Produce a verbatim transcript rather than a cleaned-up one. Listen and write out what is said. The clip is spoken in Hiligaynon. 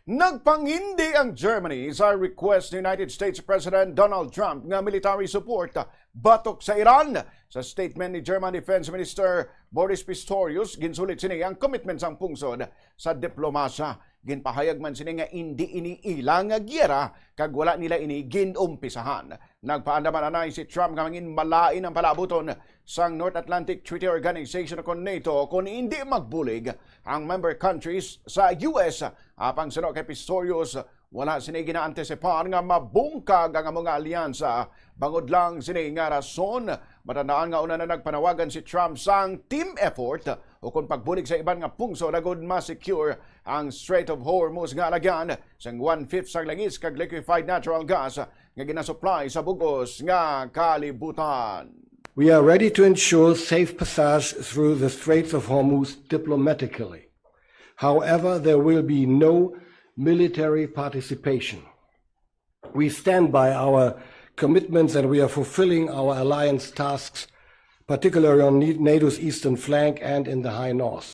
Nagpangindi ang Germany sa request ni United States President Donald Trump nga military support batok sa Iran. Sa statement ni German Defense Minister Boris Pistorius, ginsulit sini ang commitment sang pungsod sa diplomasya. Ginpahayag man sini nga indi ini ila nga giyera kag wala nila ini ginumpisahan. Nagpaandam man anay si Trump nga mangin malain ang palaabuton sang North Atlantic Treaty Organization o kon NATO kon indi magbulig ang member countries sa U S. Apang suno kay Pistorius, wala sini ginaantisipar nga mabungkag ang amo nga alyansa. Bangod lang sini nga rason, matandaan nga una na nagpanawagan si Trump sang team effort o kon pagbulig sa iban nga pungsod agud ma-secure ang Strait of Hormuz nga alagyan sang one-fifth sang langis kag liquefied natural gas nga ginasupply sa bug-os nga kalibutan. We are ready to ensure safe passage through the Straits of Hormuz diplomatically. However, there will be no military participation. We stand by our commitments and we are fulfilling our alliance tasks, particularly on NATO's eastern flank and in the high north.